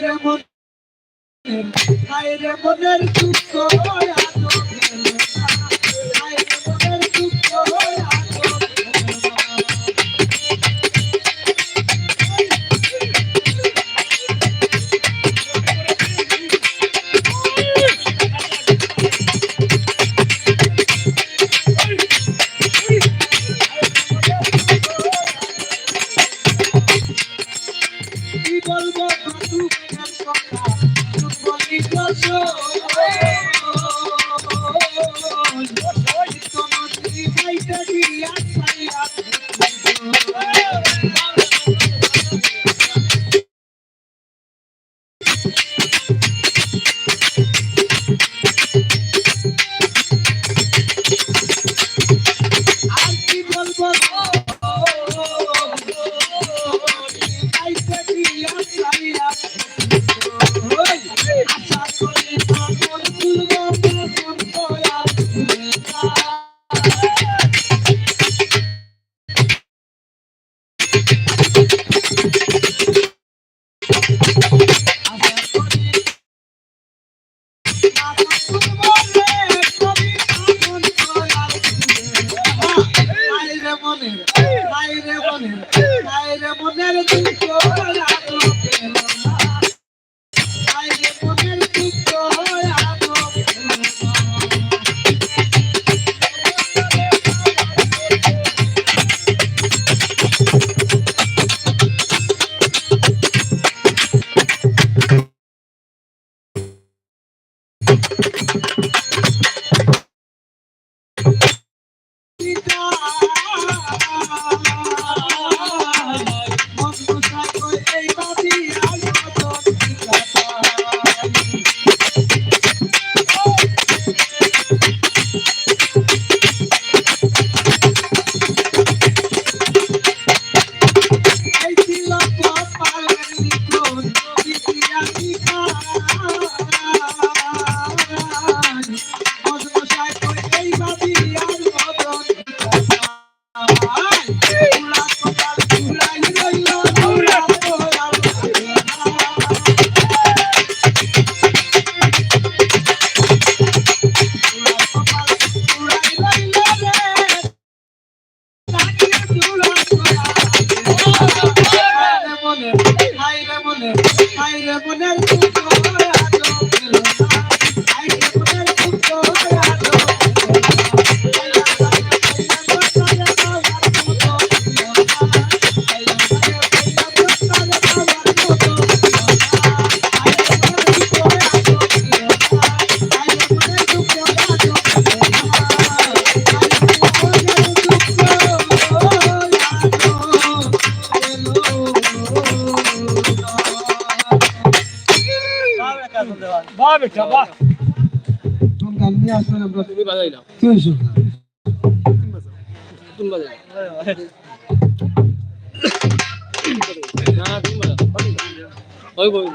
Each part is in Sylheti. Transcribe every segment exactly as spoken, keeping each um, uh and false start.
রে মন, হায় রে মনের দুঃখ, আজও গেল না। হায় রে মনের দুঃখ, আজও গেল না। কি বলবো দুঃখের কথা, দুঃখ দিবস। তোমার জীবনটা দিয়া ছাইয়া। আর কি বলবো? বাহ বেটা, বাহ। কোন গান নিয়ে আসবেন আমরা? তুমি বাজাই নাও। তুই শুন। তুমি বাজাও। না, তুমি বাজাও। ওই বই।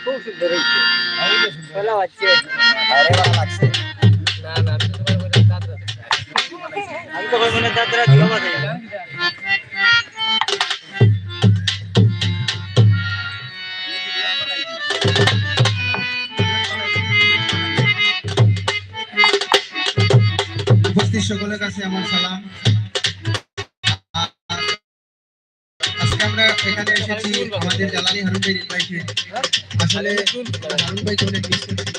খুব সুন্দর হয়েছে। ভালো লাগছে। আরে বাবা, লাগছে। না, না, আমি তো তোমার মনে দাঁত রাখছি। আমি তো তোমার মনে দাঁত রাখছি, বাবা। উপস্থিত সকলের কাছে আমার সালাম। আজকে আমরা এখানে এসেছি আমাদের জ্বালানি হারুন ভাইয়ের invite-এ। আসলে হারুন ভাইকে অনেক miss করছি,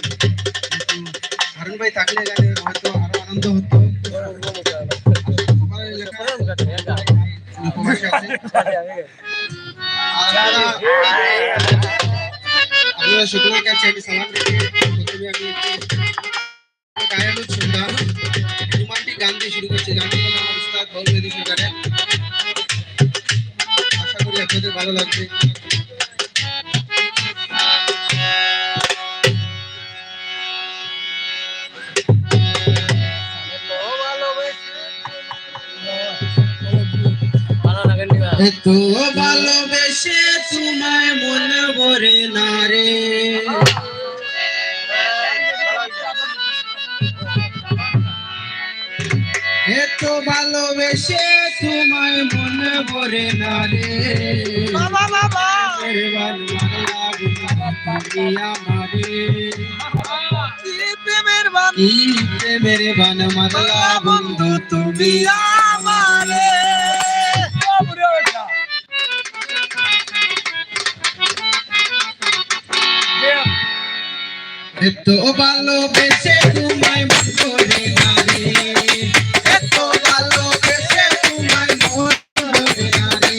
কিন্তু হারুন ভাই থাকলে এখানে হয়তো আরো আনন্দ হতো। উপবাসে আছে। আর আমরা, আপনারা সকলের কাছে আমি সালাম রেখে প্রথমে আমি একটি গায়ে হলুদ সুন্দর রোমান্টিক গান দিয়ে শুরু করছি। গানটি আমার উস্তাদ বাউল মেহেদী সরকারের। আশা করি আপনাদের ভালো লাগবে। এত ভালোবেসে তোমায় মন ভরে না রে। এত ভালোবেসে তোমায় মন ভরে না রে। বাবা, বাবা। বান মারলা বন্ধু তুমি আমারে। কি প্রেমের বান, কি প্রেমের বান মারলা বন্ধু তুমি আমারে। এত ভালোবেসে তোমায় মন করে না রে, এত ভালোবেসে তোমায় মন করে না রে।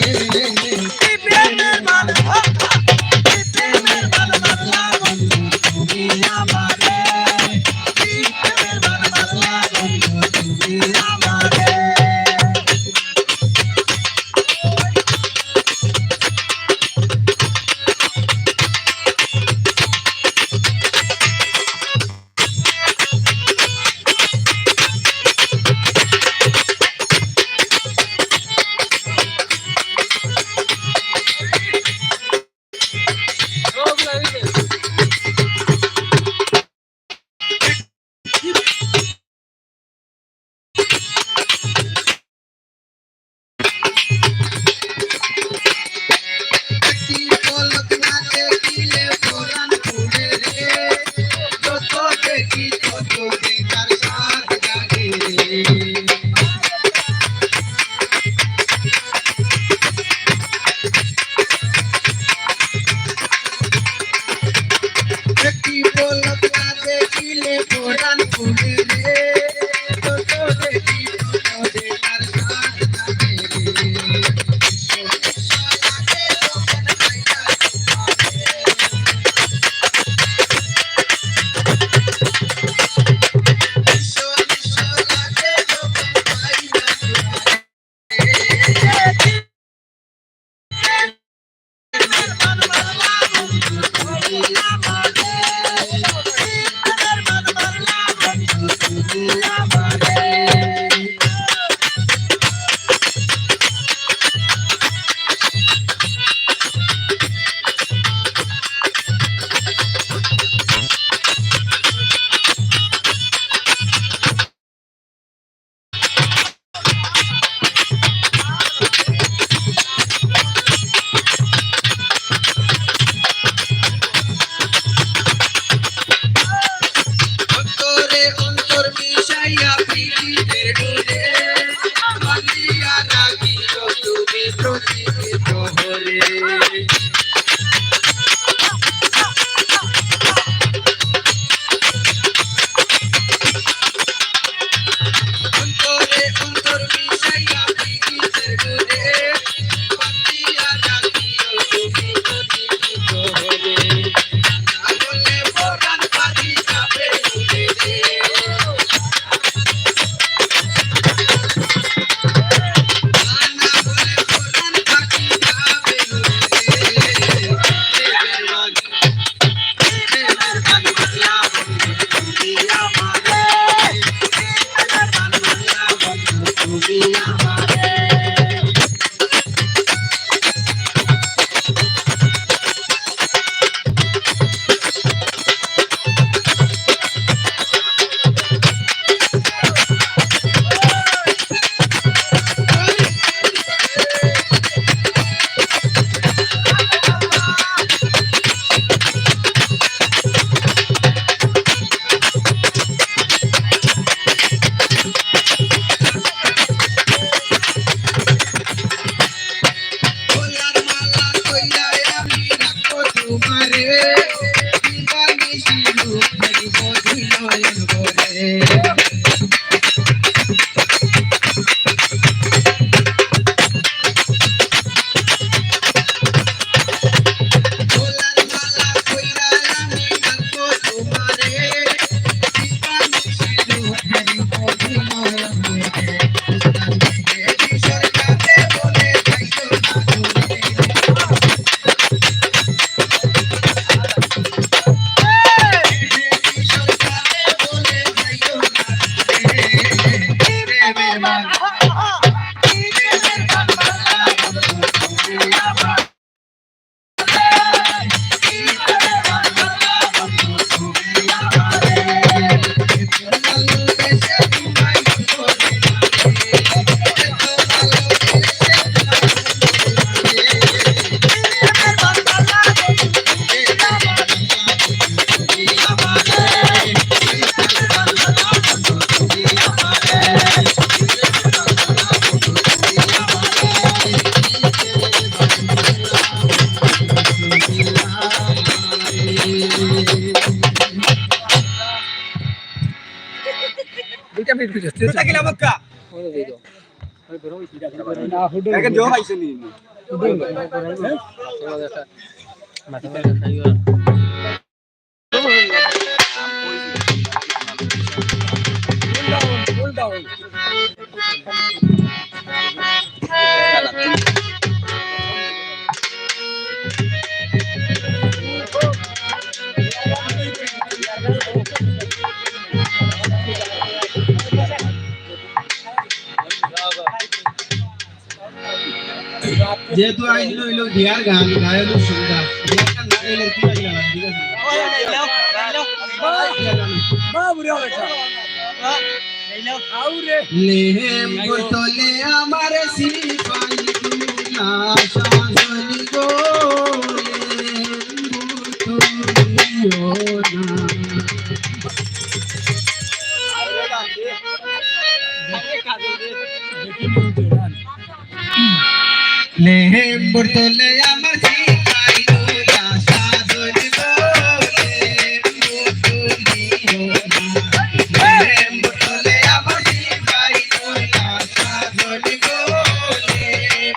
ওটা গেলাম মক্কা। দেখেন, জো পাইছে নি? যেহেতু আইছিল হইল বিয়ার গান, গায়নের সুবিধা। বিয়ার গান না গাইলে কি গাইলা? ঠিক আছে। লেহেম তলে আমার সিপাই দুলা সাজনি গো, লেহেম তুলিও না। লেহেম তলে আমার সিপাই দুলা সাজনি গো, লেহেম তুলিও না। লেহেম তলে আমার সিপাই দুলা সাজনি গো, লেহেম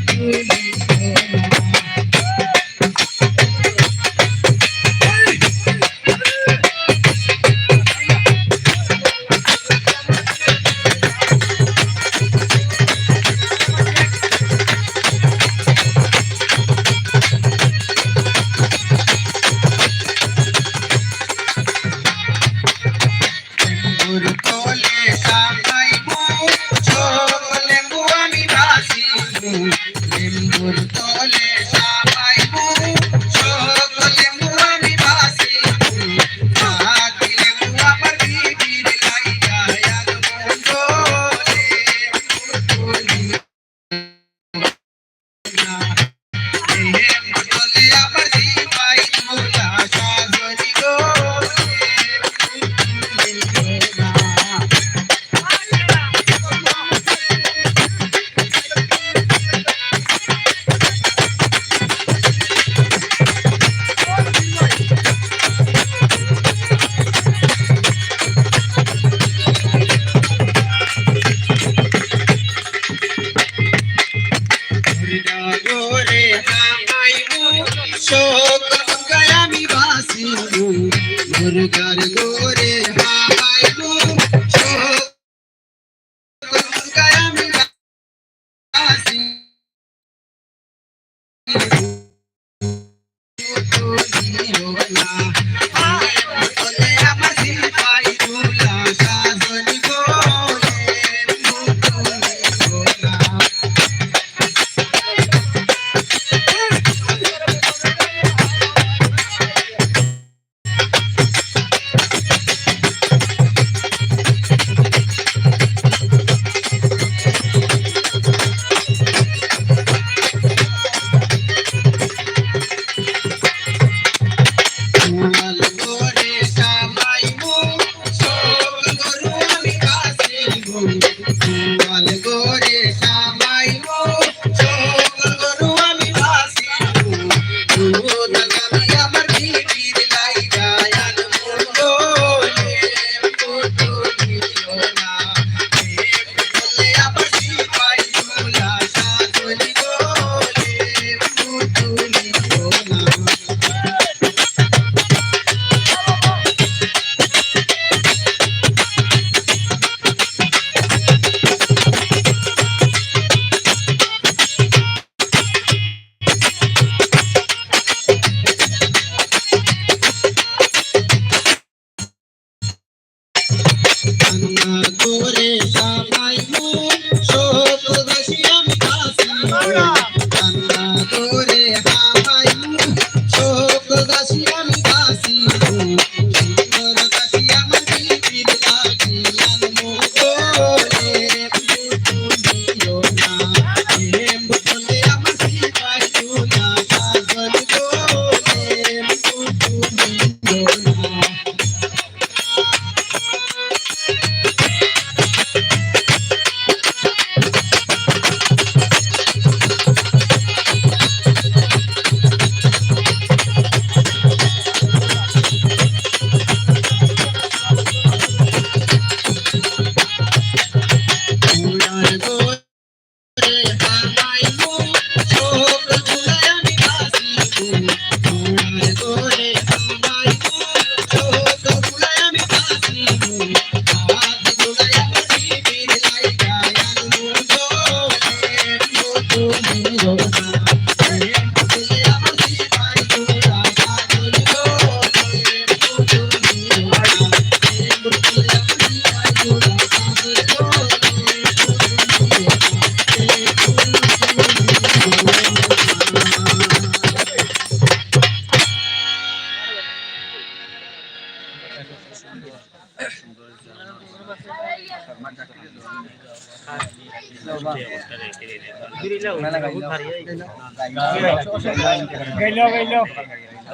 তুলিও না। লেবুর তলে সামাইমু, চোখ লেবু আমি বাসিমু। লেবুর তলে সামাইমু, চোখ লেবু আমি বাসিমু। বাকি লেবু আমার বিবির লাইগা এক বন্ধু লেবু তুলি। গাইলো, গাইলো।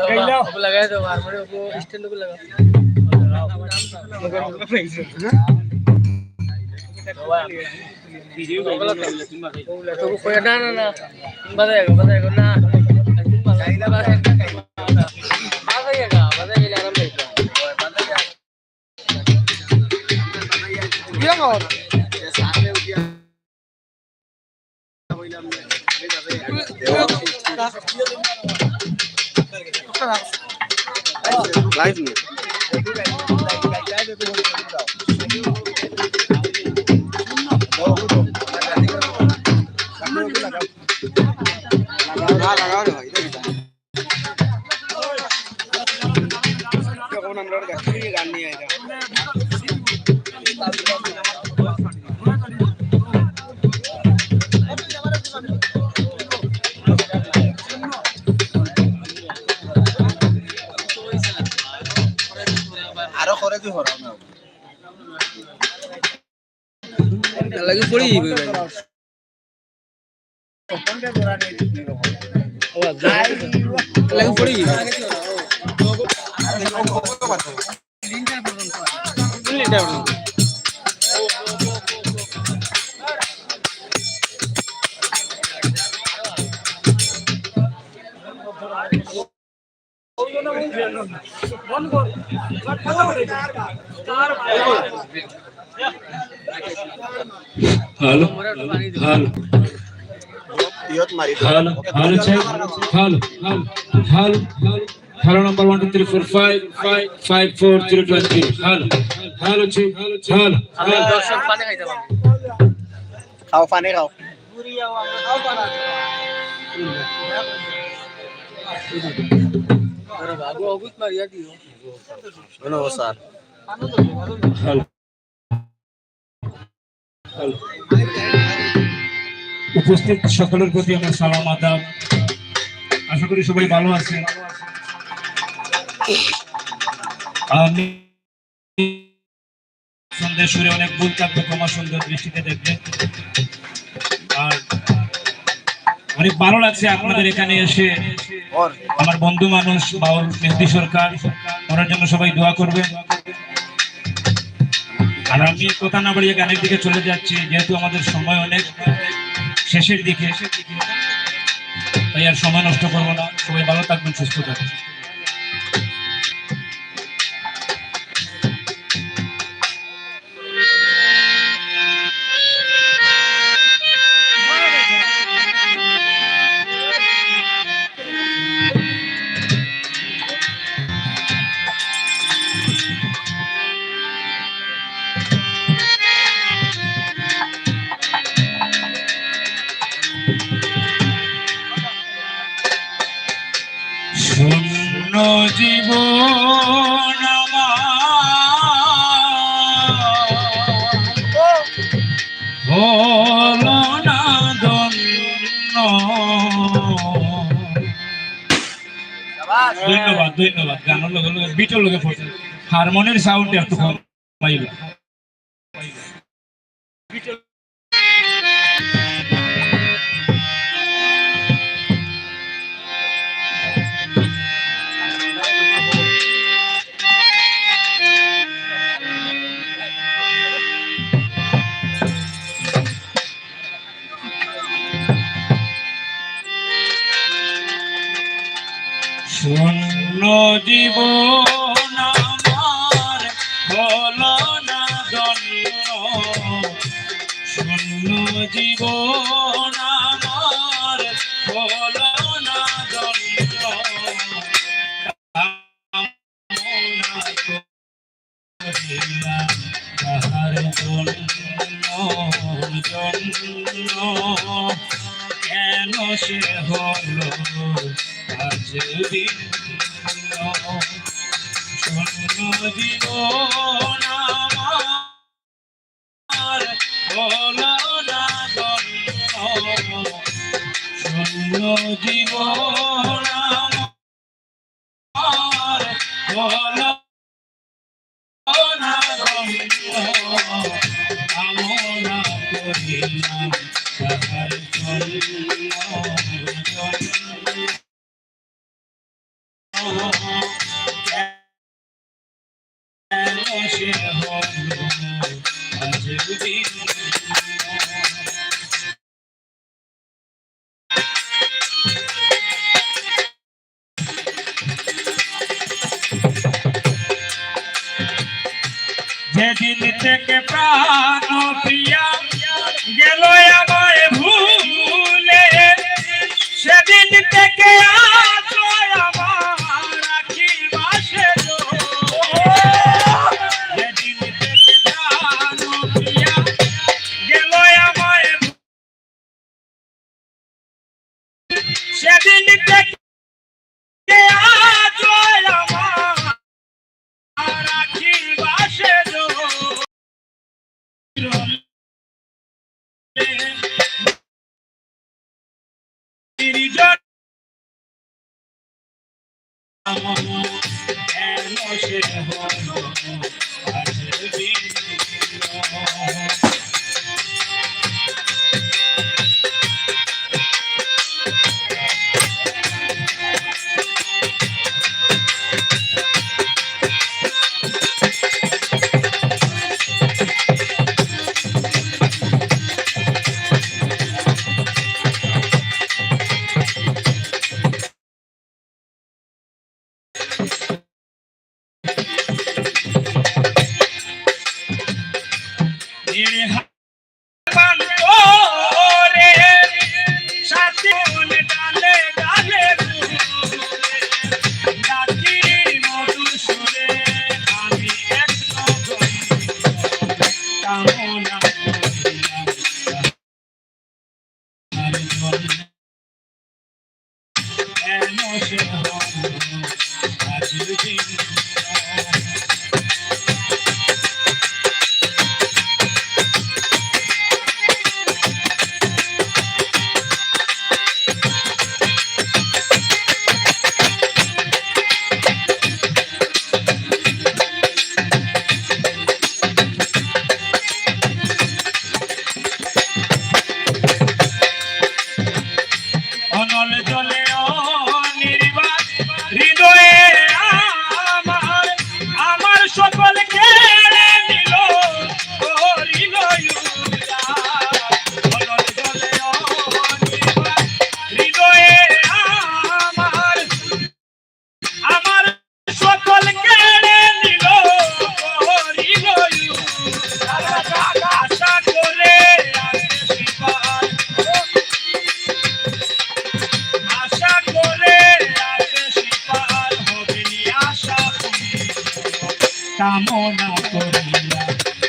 গাইলো। ওকে লাগাই দাও, আর মানে ওকে স্ট্যান্ড ওকে লাগা। তো কই, না, না, না। বাজাই গো, বাজাই গো, না। বাজাই গো, বাজাই গেলে আরাম লাগবে। কিরকম? লাইভ নিয়ে। না, লাগাও রে ভাই, এটা কি? এখন আমরা ওর কাছ থেকে গান নিয়ে আইলাম। আরো করে দি হরাও না। লাগে পড়ি যাইবো ভাই। ও, আচ্ছা। লাগে পড়ি যাইবো। Hello, hello, hello, hello, check, hello, hello, hello, hello. Hello number one two three four five five five four zero two three। Hello, hello, check, hello. খাও, পানি খাও। Hello, sir. হ্যালো। হ্যালো। উপস্থিত সকলের প্রতি আমার সালাম, আদাব। আশা করি সবাই ভালো আছেন। আমি সন্ধ্যের সুরে অনেক ভুল থাকবে, ক্ষমা সুন্দর দৃষ্টিতে দেখবেন। আর অনেক ভালো লাগছে আপনাদের এখানে এসে। আমার বন্ধু মানুষ বাউল মেহেদি সরকার, ওনার জন্য সবাই দোয়া করবেন। আর আমি কথা না বাড়িয়ে গানের দিকে চলে যাচ্ছি, যেহেতু আমাদের সময় অনেক শেষের দিকে, তাই আর সময় নষ্ট করবো না। সবাই ভালো থাকবেন, সুস্থ থাকবেন। শূন্য জীবন আমার হলো না ধন্য। ধন্যবাদ, ধন্যবাদ। গানের লগে লগে, বিটের লগে পড়ছে। হারমোনির সাউন্ড একটু কম পাইল। শূন্য জীবন আমার হলো না ধন্য, শূন্য জীবন আমার হলো না ধন্য। কামনা করিলাম তাহার জন্য, জন্য, কেন সে হলো আজ ভিন্ন। শূন্য জীবন আমার হলো না ধন্য, শূন্য জীবন আমার হলো না ধন্য। কামনা করিলাম যেদিন থেকে প্রাণ প্রিয়া গেল আমায় ভুলে, সেদিন থেকে আজ আমার আখি বাসে জল। যেদিন থেকে প্রাণ প্রিয়া গেল আমায় সেদিন থেকে আজ আমার আখি বাসে জল। অনল জলে অনির্বাণ হৃদয়ে আমার, আমার সকল কেড়ে নিল, করিল উজাড়। অনল জলে অনির্বাণ হৃদয়ে আমার, আমার সকল কেড়ে নিল, করিল উজাড়। আশা করে আসে সিপার, আশা করে আসে সিপার, হবে নি আশা পূর্ণ। কামনা করিয়া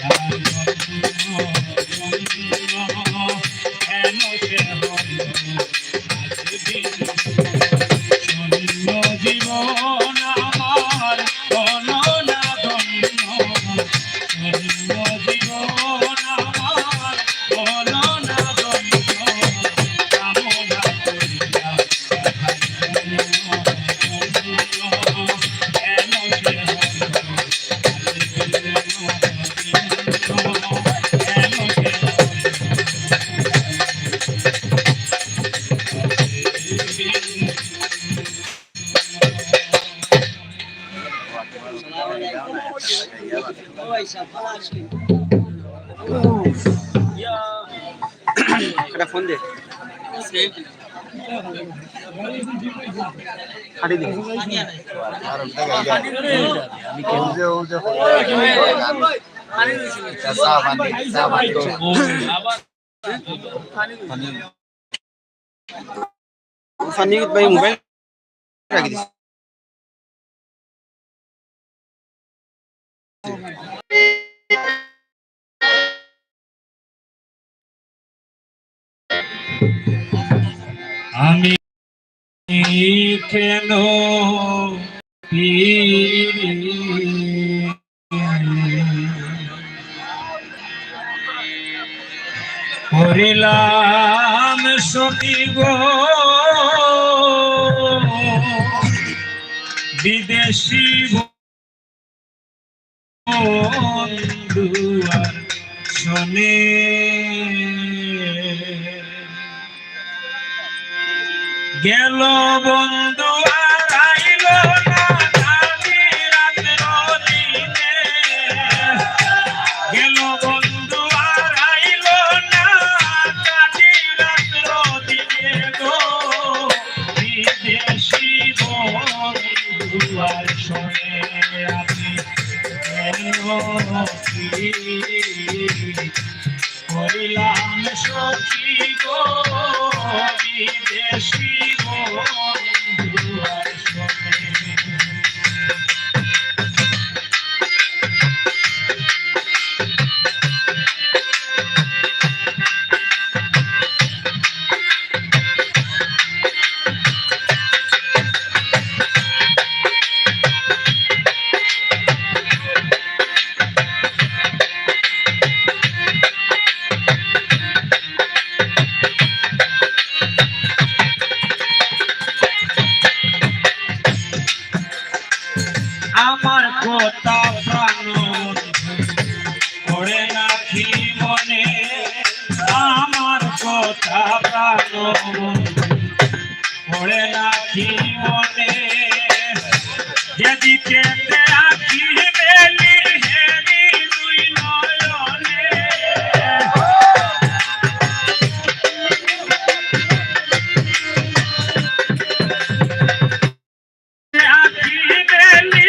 তার জন্য, জন্য, এন সে হল। ধন্য জীবন আমার, হলো না ধন্য। ধন্য জীবন আমার, হলো না ধন্য। কামনা করিয়া একটা ফোন দে। কাটি দে। চা পানি, চা পানি। পানি ভাই মোবাইল রাখি দিস। আমি কেন ফিরি করিলাম সখী গো বিদেশি বন্ধু আর শোনে। গেল বন্ধু আর আইলো না, কাঁদি রাত্র দিনে। গেল বন্ধু আর আইলো না, কাঁদি রাত্র দিনে গো। বিদেশি বন্ধু আর শোনে আমি কেন কি করিলাম সখী গো, বিদেশি বন্ধু আর শোনে। আমার কথা প্রাণ পড়ে নাকি মনে, আমার কথা প্রাণ পড়ে নাকি মনে, যেদিকে আঁখি মেলি হেরি দুই নয়নে। আঁখি মেলি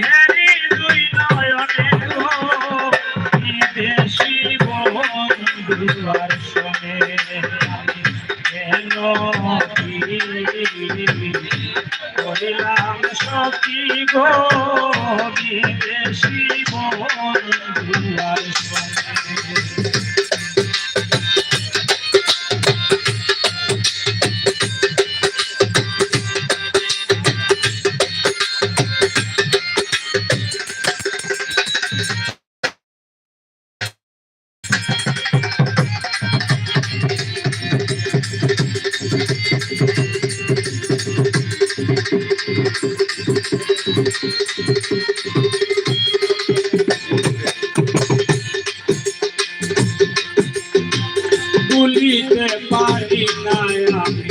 হেরি দুই নয়নে গো, বিদেশি বন্ধু আর শোনে কেন কি করিলাম সখী গো, বিদেশি বন্ধু আর শোনে। ভুলিতে পারি না আমি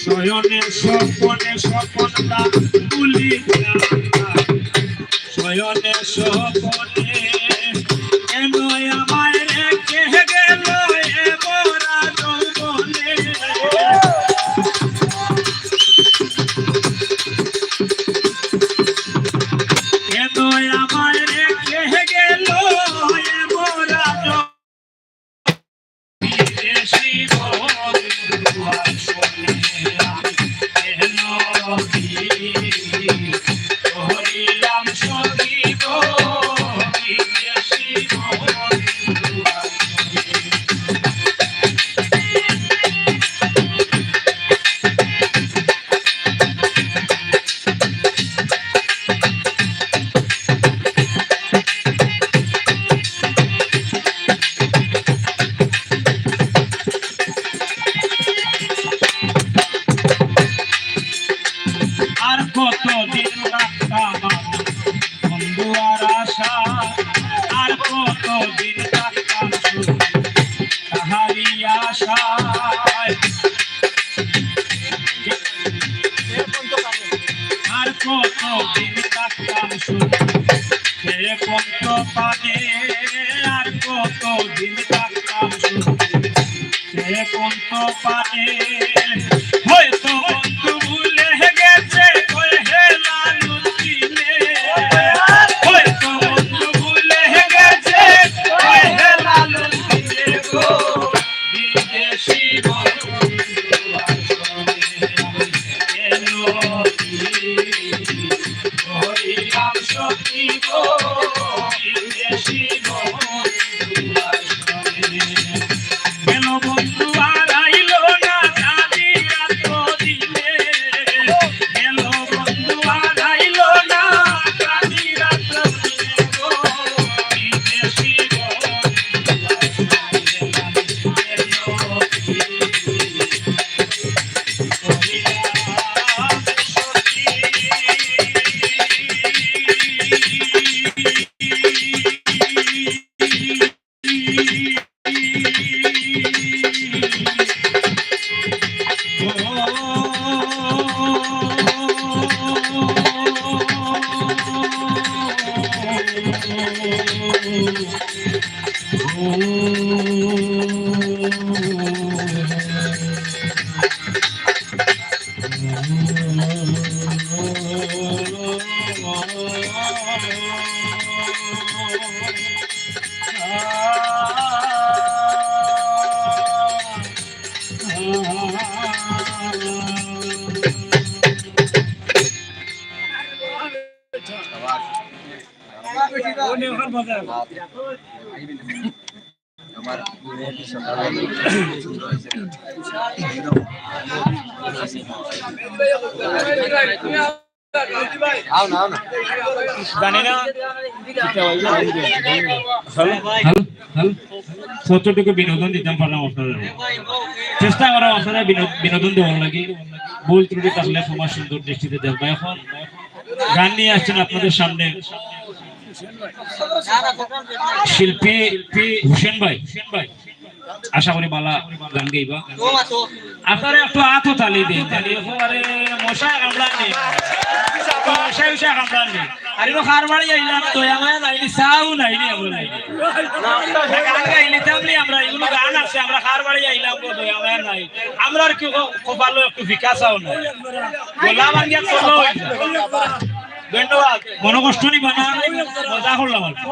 শয়নে স্বপনে স্বপনটা, ভুলিতে পারি না শয়নে স্বপনে। কেন আমায় রেখে গেল এ মরা যৌবনে? কেন আমায় রেখে গেল এ মরা যৌবনে? বিদেশি বন্ধু আর শোনে আমি কেন কি করিলাম সখী গো, বিদেশি বন্ধু আর শোনে। আর কতদিন রাখতাম বন্ধু আর আশা, আর কতদিন রাখতাম শুধু তাহারি আশায়। আর কতদিন থাকতাম শুধু সে কণ্ঠ পানে, আর কতদিন থাকতাম শুধু সে কণ্ঠ পানে। হয়তো বন্ধু ভুলে গেছে কই হেলালুদ্দিনে, হয়তো বন্ধু ভুলে গেছে কই হেলালুদ্দিনে গো। বিদেশি বন্ধু আসলে কেন কি করিলাম সখী গো, বিদেশি বন্ধু আসলে। গেল বন্ধু আর আইলো না, কাঁদি রাত্র দিনে। গেল বন্ধু আর আইলো না, কাঁদি রাত্র দিনে গো, বিদেশি বন্ধু আসলে। জানি না। Hello, hello, hello. কতটুকু বিনোদন দিতাম পারলাম আপনারা। চেষ্টা করাম আপনারা বিনো-, বিনোদন দেওয়ার লাগি। ভুল ত্রুটি থাকলে ক্ষমা সুন্দর দৃষ্টিতে দেখবা। এখন গান নিয়ে আসছেন আপনাদের সামনে শিল্পী হুসেন ভাই। আশা করি বালা গান গাইবা। আপনারা একটু আতো তালি দিন, তালি। একেবারে মশা কামড়ান নি, মশা উশা কামড়ান নি। আর এবার কার বাড়ি আইলাম, দয়া মায়া নাই নি, চাও নাই নি, আমরা নাই নি। গান গাইলিতাম নি আমরা, এগুলো গান আছে, আমরা কার বাড়ি আইলাম গো, দয়া মায়া নাই। আমরার কি ক-, কপালো একটু ফিকা চাও নাই। গলা ভাঙ্গিয়া চলো। ধন্যবাদ। মনোকষ্ট নিবা না, মজা করলাম আর কি।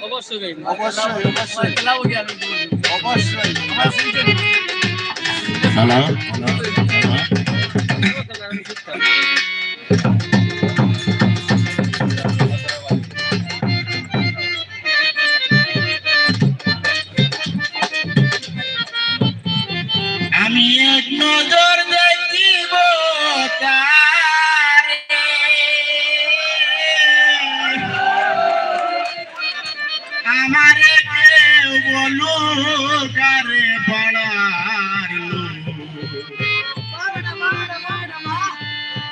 অবশ্যই, অবশ্যই। অবশ্যই। হ্যালো। আমি এক নজর দেখিব তারে, আমারে কেউ বলুক আরে পাড়ার লোক।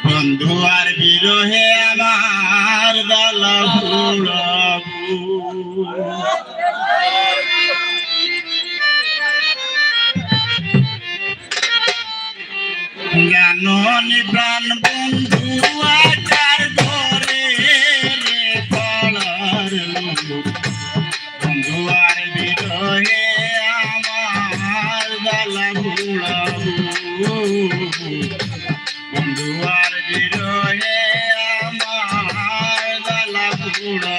বন্ধু আর বিরহে আমার জ্বালা পুড়াবো। জাননি প্রাণ বন্ধু আকার ধরে রে পাড়ার লোক। বন্ধু আর বিরহে আমার জ্বালা পুড়াবো। বন্ধু আর বিরহে আমার জ্বালা পুড়াবো।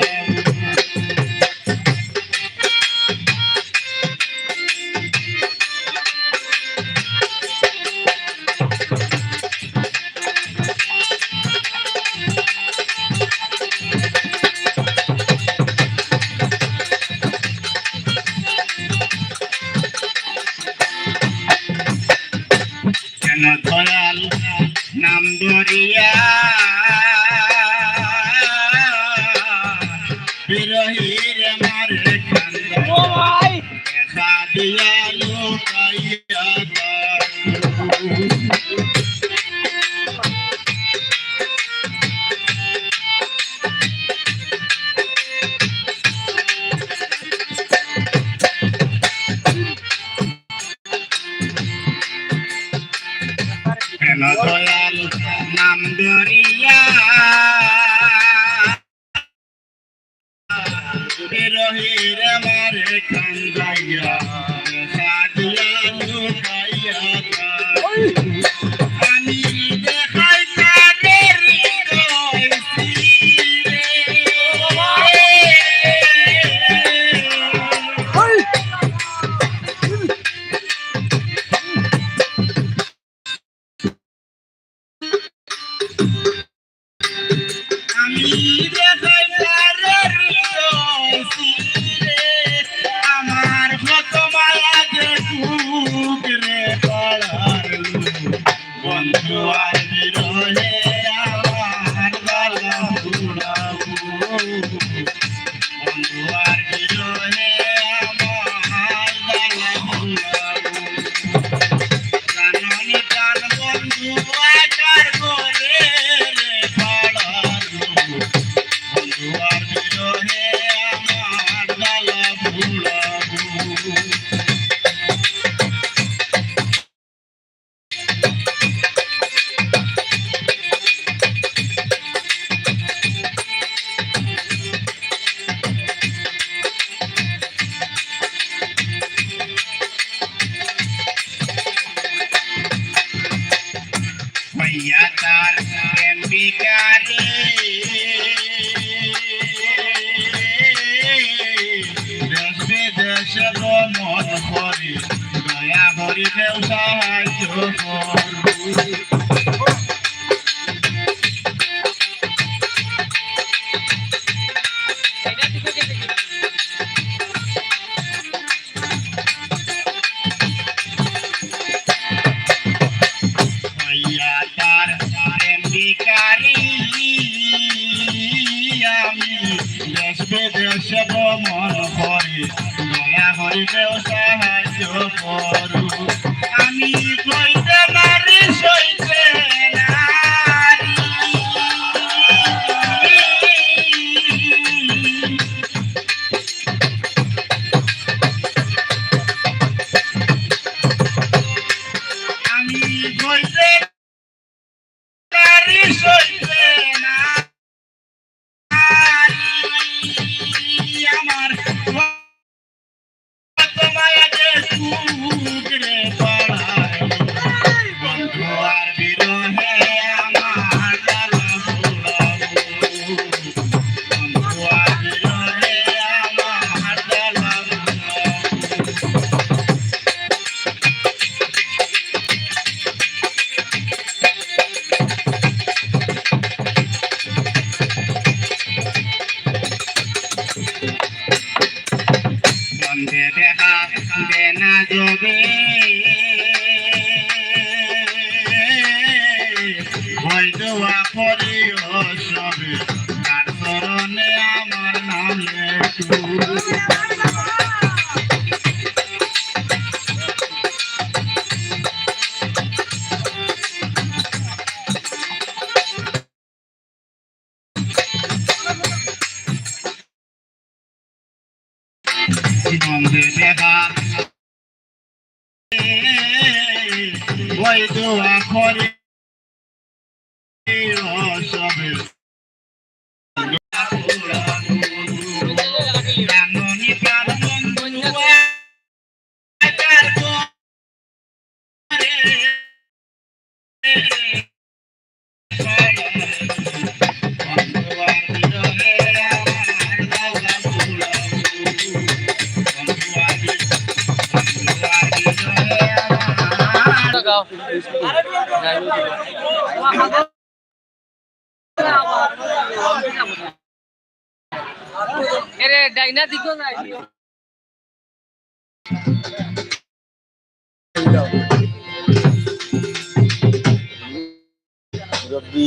কেন দয়াল নাম ধরিয়া বিরহীর মারে কান্দে। ও ভাই! দেখা দিয়া লুকাইয়া যাও। দয়াল নাম ধরিয়া, বিরহীর মারে কান্দাইয়া, সাজিয়া লুকাইয়া থাক। আমি দেখাই তারে হৃদয় ছিঁড়ে। আমি দেখাই তারে হৃদয় ছিঁড়ে, আমার কত মায়া যে বুক রে পাড়ার লোক। বন্ধু আর বিরহে আমার জ্বালা পুড়াবো। বন্ধু আর বিরহে আমার জ্বালা পুড়াবো। জাননি প্রাণ বন্ধু আকার করে রে পাড়ার লোক। বন্ধু আর বিরহে আমার জ্বালা পুড়াবো। হইয়া তার প্রেমিকারে দেশ বিদেশে ভ্রমণ করি, দয়া করি কেউ সাহায্য করো। হইয়া তার প্রেমিকারে আমি দেশ বিদেশে ভ্রমণ করি, দয়া করি কেউ সাহায্য করো। আমি কইতে নারি সইতে নারি। আমি কইতে নারি সইতে নারি। আমার বন্ধে দেখা দেনা যাবে, ওই দোয়া করিও সবে, তার চরণে আমার নাম লেখো। জীবন যে দেখা, ওই দোয়া করে সবে। এরে, ডাইনা দিকো যাই। মুরব্বি।